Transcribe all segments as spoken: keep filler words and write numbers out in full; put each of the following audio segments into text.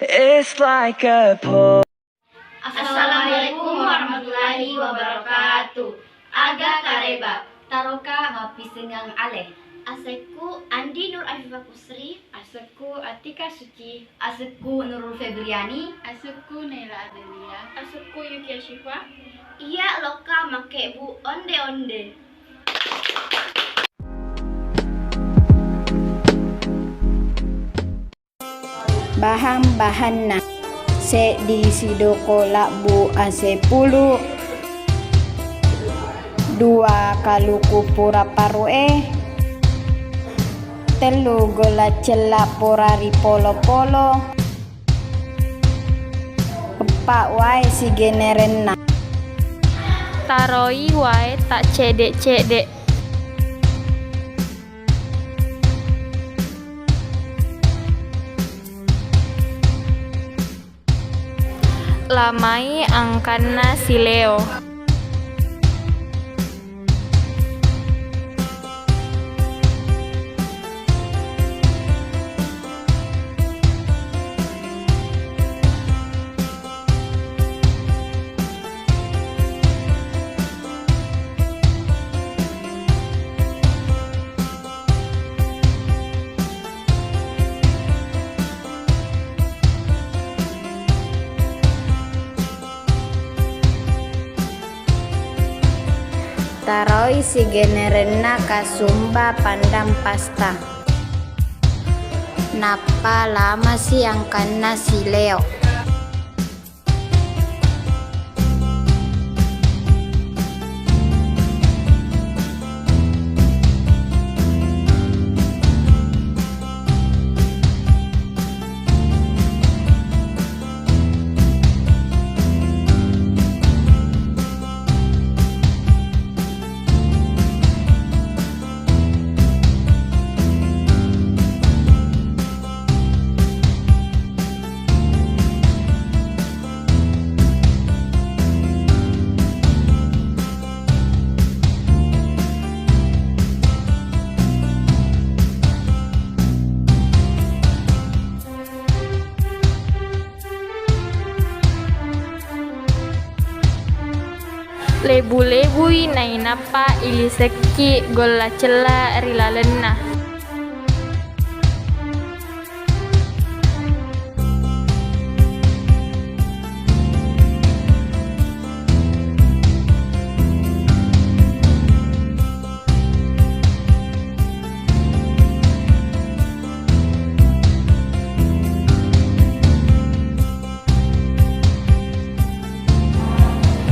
It's like a po- Assalamualaikum warahmatullahi wabarakatuh. Aga kareba. Taroka mappisengang ale. Asekku Andi Nur Afifah Kusri. Asekku Atika Suci. Asekku Nurul Febriani. Asekku Naila Adelia. Asekku Yuki Asyifa. Iya lokka makkebbu onde-onde. Bahan-bahanna, seddi sidoko labbu ase pulu, dua kaluku pura paru'e, tellu golla cella pura ripolo-polo, eppa wae sigenerenna. Taroi wae taccedde-cedde. Lamai angkanna sileo. Taroi sigenerenna kasumba pandang pasta. Nappa lamasi angkanna sileo. Lebu-lebui nainappa ilisekki golla cella ri lalenna.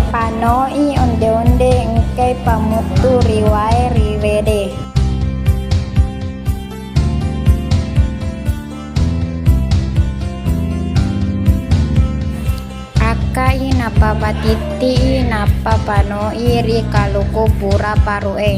Panoi onde-onde engkai pamuttu ri wae ri wede. Akkai nappa patittii nappa panoi ri kaluku pura paru'e.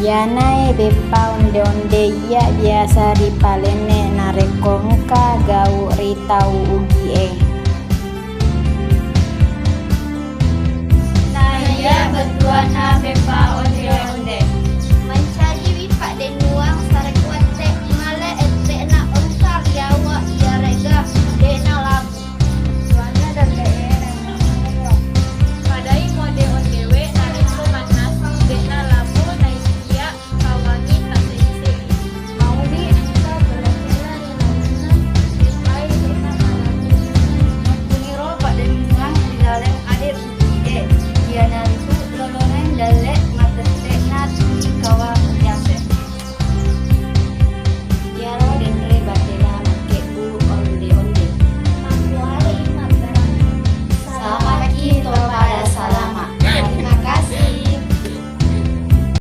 Iyanae beppa onde-onde iya biasa ripalenne narekko engka gau ri tau Ugie. Naiya bettuanna beppa onde-onde.